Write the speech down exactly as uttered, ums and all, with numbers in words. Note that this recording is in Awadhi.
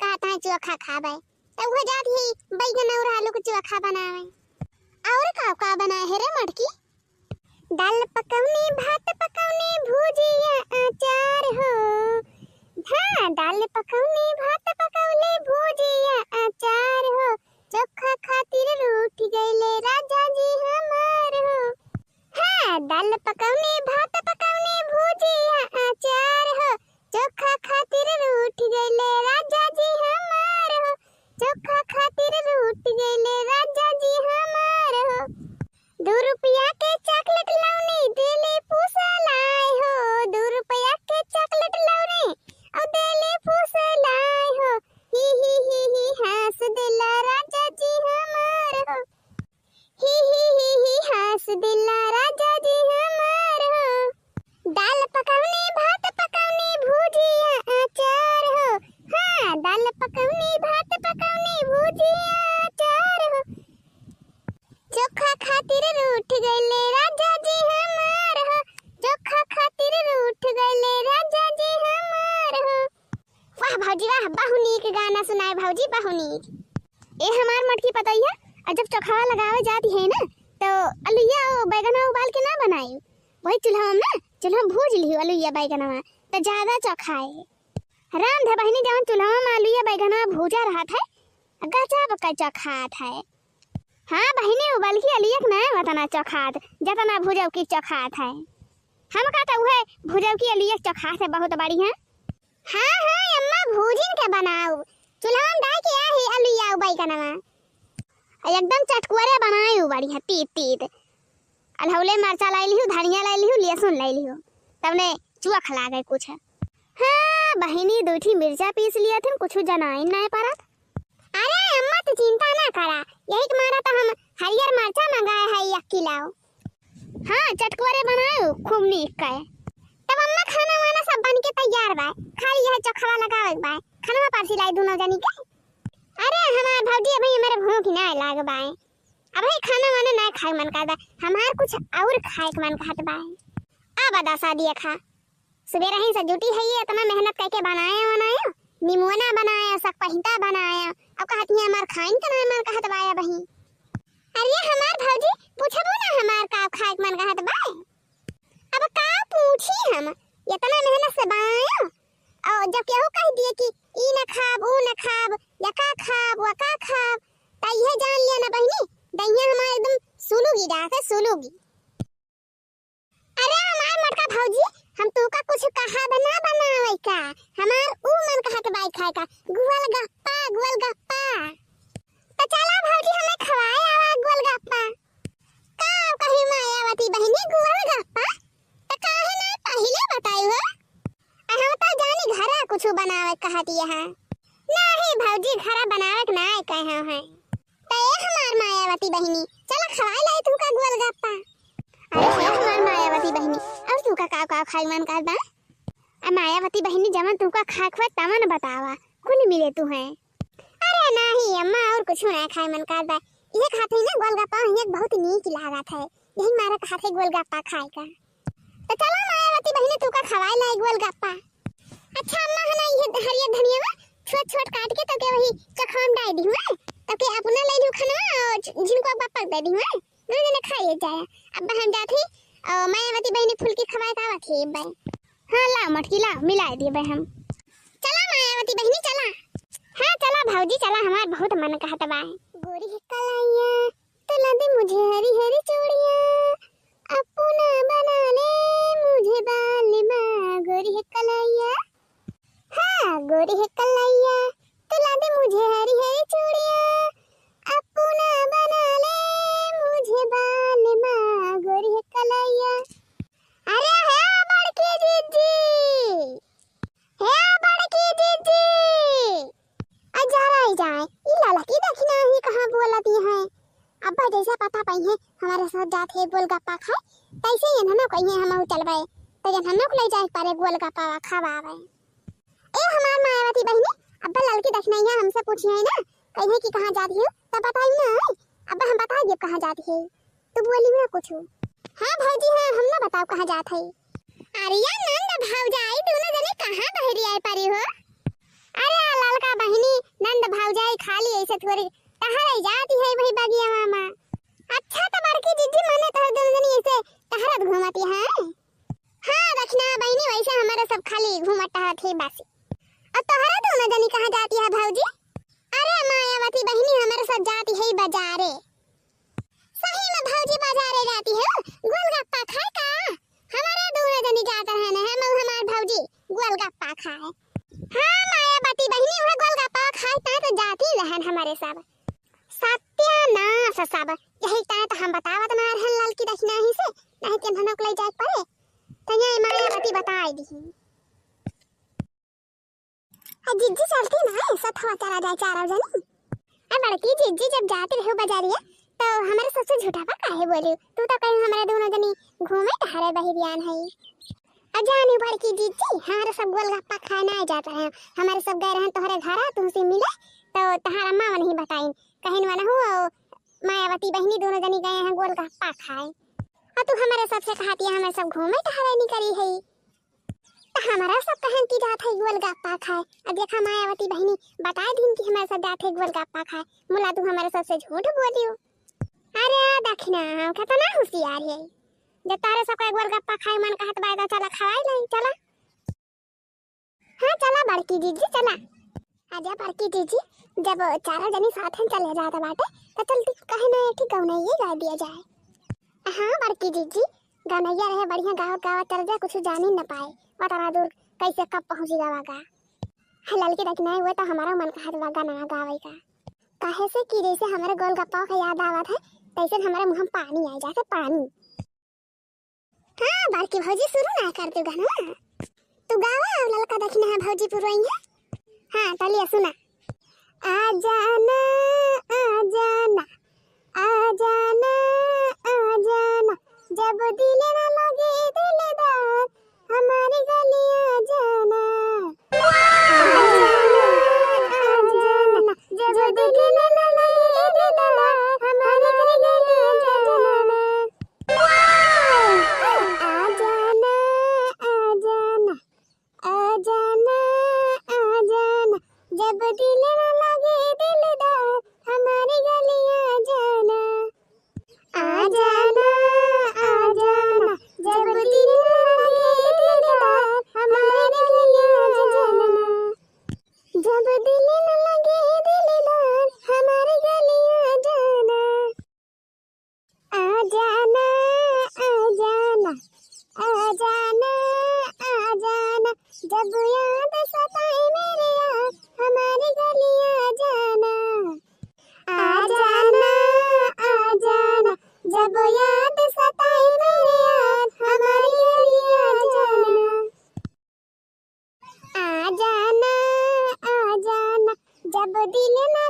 कहत हैं चोखा खाबे, त उहे जात ही बैगन और आलू के चोखा बनावे। और का का बनाए है रे मटकी? दाल पकौनी, भात पकौनी, भुजिया अचार हो। हाँ, दाल पकौनी, भात पकौनी, भुजिया अचार हो। चोखा खातिर रूठ गइले राजा जी हमार हो। हाँ, दाल पकौनी, भात पकौनी, भुजिया अचार हो। चोखा खातिर रूठ गइले राजा जी हमार हो। चोखा खातिर रूठ गइले राजा जी हमार हो। दू रुपया के चॉकलेट लौनी, देले फुसलाए हो। दू रुपया के चॉकलेट लौनी, और देले फुसलाए हो। ही ही ही ही हँस देला राजा जी हमार हो। ही ही ही ही हँस देला राजा जी हमार हो। दाल पकौनी, भात पकौनी, भुजिया अचार हो। हाँ, दाल पकौनी, भात पकौनी, भुजिया अचार हो। चोखा खातिर रूठ गइले राजा जी हमार हो। चोखा खातिर रूठ गइले राजा जी हमार हो। वाह भौजी वाह, बहु नीक गाना सुनाए भौजी, बहु नीक। ए हमार मटकी पतोहिया, और जब चोखवा लगावे जाती है ना, तो अलुइया और बैगनवा उबाल के ना बनाई, वही चूल्हा में, चूल्हा में भूज लिहू अलुइया बैगनवा, तो ज्यादा चोखाए। राम ध बहिनी, जवन चूल्हा में अलुइया बैगनवा भूजा रहत है, गजब का चोखात है। हाँ बहिनी, उबल की अलुइया के ना वतना चोखात, जतना भूजव की चोखात है। हमका तो उहे भूजव की अलुइया के चोखात है बहुत बढ़िया। हाँ, हाँ, अम्मा, भूजिन के बनाऊ। चूल्हा में डाल के आही अलुइया बैगनवा। आ एकदम चटकुरे बनाई बढ़िया, तीत, तीत। अलहौले मरचा लाई लिहू, धनिया लाई लिहू, लहसुन लाई लिहू। तब ने चुआ खला गए कुछ। हाँ, बहिनी, दो ठी मिर्चा पीस लिया थे, कुछ जनाइन नहीं परत। अरे अम्मा, तू चिंता ना करा, यही के मारा तो हम हरियर मरचा मंगाए है एक किलो। हाँ, चटकुरे बनायो, खूब नीक कहे। तब अम्मा, खाना वाना सब बन के तैयार बा, खाली यह चोखवा लगावे के बा, खाना परसी लाई दोनों जनी के। अरे हमार भौजी, अभी मेरे भूख ना लाग बाए, अभी खाना वाना ना खाए मन करत बा, हमार कुछ और खाए के मन कहत बाए। अब दसा दिया खा, सुबह रही से जुटी है ये, इतना मेहनत करके बनाया वनाया, निमोना बनाया, सकपहिता बनाया, अब कहती है हमार खाइन के ना मन कहत बाए बही। अरे हमार भौजी, पूछबू ना हमार का खाए के मन कहत बाए? अब का पूछी हम, इतना मेहनत से बनायो, और जब केहू कह दिए कि ई न खाब, ऊ न खाब, या का खाब, वा का खाब, त इहे जान लिया ना बहिनी, दहिया हमार एकदम सुलुगी डाल से सुलुगी। अरे हमार मोटका भौजी, हम तू का कुछ कहब ना बनावे का, हमार ऊ मन कहत बाई खाए का, गोलगप्पा, गोलगप्पा। त चला भौजी, हमें खवाए आवा गोलगप्पा। का कही मायावती बहिनी, गोलगप्पा? त काहे ना पहिले बताई हो? आ हम त जानी घरा कुछ बनावे कहत यहाँ। नाही भौजी, घरा बनावे के ना कहे हैं। त ए हमार मायावती बहिनी, चला खवाए लाई तुमका गोलगप्पा। अरे हे हमार मायावती बहिनी, और तुमका का का खाई मन करत बा? आ मायावती बहिनी, जवन तुमका खाए के बा तवन बतावा, कुल मिले तू हैं। अरे नाही अम्मा, और कुछ ना खाए मन करत बा, इहे खात ही ना गोलगप्पा, इहे बहुत नीक लागत है, यही मारा खात है गोलगप्पा खाए का। त चला मायावती बहिनी, तुमका खवाए लाई गोलगप्पा। अच्छा अम्मा, है ना, ये हरियर धनिया छोट छोट काट के तोके वही चखवा में डाल दी हुआ, तोके अपना ले लियो खाना और झिनको बापा दे दी हुआ, दोनों जने खाइए जाए। अब हम जात ही, और मायावती बहिनी फुलकी खवाए का आवत ही बे। हाँ ला मटकी ला, मिला दिए बे हम। चला मायावती बहिनी चला। हाँ चला भौजी चला, हमार बहुत मन कहत बा। गोरी है कलाइया, तुला दे मुझे हरी हरी चूड़िया, अपना बना ले मुझे बालिमा। गोरी है कलाइया, हाँ गोरी है कलाइया, तुला दे मुझे हरी हरी चूड़िया, अपना बना ले मुझे बालिमा। गोरी है कलाइया। अरे हे बड़की जीजी, हे बड़की जीजी, आ जा रही जाए, ई ललकी देखी ना ही कहाँ बोलती है। अब्बा जैसे पता पाई है हमारे साथ जात है गोलगप्पा खाए, तैसे ही इन्हनो कही है हम चलबे, तो इन्हनो को ले जाए पारे गोलगप्पा खवावे। ए हमार मायावती बहिनी, अब्बा ललकी देखी नहीं है, हमसे पूछी है ना, कही है कि कहाँ जाती हो, तब बताई ना है। अब्बा हम बता दिए कहाँ जाती है। तू बोली ना कुछ। हाँ भौजी, हाँ, हम ना बताओ कहाँ जात है। अरे या नंद भौजाई, दोनों जने कहाँ बहरी आए परी हो? अरे ललका बहिनी, खाली ऐसे थोड़ी टहरे जाती है वही बगिया मामा। अच्छा तो बड़की जिज्जी, माने तोहरे दोनों जनी ऐसे टहरत घूमती है? हाँ दखिना बहिनी, वैसे हमारे सब खाली घूमत टहरत है बस। और तोहरे दोनों जनी कहाँ जाती है भौजी? अरे मायावती बहिनी, हमारे सब जाती है बाजारे। सही में भौजी बाजारे जाती है गोलगप्पा खाए का? हमारे दोनों जनी जात रहे न, हम और हमार भौजी गोलगप्पा खाए। हाँ मायावती बहिनी, वह गोलगप्पा खाए ता तो जाती रहन हमारे सब। सत्यानाश सब, यही ता तो हम बतावत ना रहन ललकी दखिना ही से, नहीं कि हम लोग ले जाए पड़े। तो ये मायावती बताई दी। आ जिज्जी चलती ना, ऐसा थवा करा जाए चारों जनी। आ बड़की जिज्जी जब जाती रहो बाजारिया, तो हमारे सबसे झूठा बा काहे बोली? तू तो कहीं हमारे दोनों जनी घूमे टहरे बहिरियान है। आ जानी बड़की जिज्जी, हमारे सब गोलगप्पा खाए ना जात रहे, हमारे सब गए रहन तोहरे घरा, तुमसे मिले, तो तोहरा अम्मा नहीं बताइन, कहीं मन हो मायावती बहिनी दोनों जनी गए हैं गोलगप्पा खाए। आ तू हमारे सबसे कहती है, हमारे सब घूमे टहरे निकली है। त हमारा सब कहन की जात है गोलगप्पा खाए। अब देखा मायावती बहिनी बताए दिन की हमारे सब जात है गोलगप्पा खाए। मुला तू हमारे सबसे झूठ बोलियो। अरे आ दखिना, हम कितना होशियार है। जब तारे सब का गोलगप्पा खाए मन कहत बा, तो चला खवाई ले, चला। हाँ चला बड़की जिज्जी, चला। आजा बड़की जिज्जी, जब चारों जनी साथ में चले जात बाटे, तो चल तू कहे ना एक ठे गौनैये गा दिया जाए। हाँ बड़की जिज्जी, गौनैया रहे बढ़िया गावत गावत चल जा, कुछ जानी न पाए, पता ना दूर कैसे कब पहुँची गवा गा। हाँ, ललकी दखिना हुए तो हमारा मन कहत बा गाना गावे का, काहे से कि जैसे हमारे गोलगप्पा का याद आवत है, तैसे हमारे मुँह में पानी आई जाते, पानी। हाँ बड़की भौजी, शुरू ना कर तू गाना, तू गावा और ललका दखिना है भौजी पुरवाई है। हाँ तलिया सुना। आ जाना, आ जाना, आ जाना, आ जाना, जब दिल ना लगे दिलदार, हमारी गली आ जाना। आ जाना, आ जाना, जब दिल ना लगे दिलदार, हमारी गली आ जाना। आ जाना, आ जाना, आ जाना, आ जाना, जब दिल ना लगे दिलदार, हमारी गली आ जाना। आ जाना, आ जाना, जब दिल ना लगे दिलदार, हमारी गली आ जाना। जब दिल ना लगे दिलदार, हमारी गली आ जाना। आ जाना, आ जाना, आ जाना, आ जाना, जब याद सताए मेरे यार, हमारी गली आ जाना। आ जाना, आ जाना, जब याद सताए मेरे यार, हमारी गली आ जाना। आ जाना, आ जाना, जब दिल ना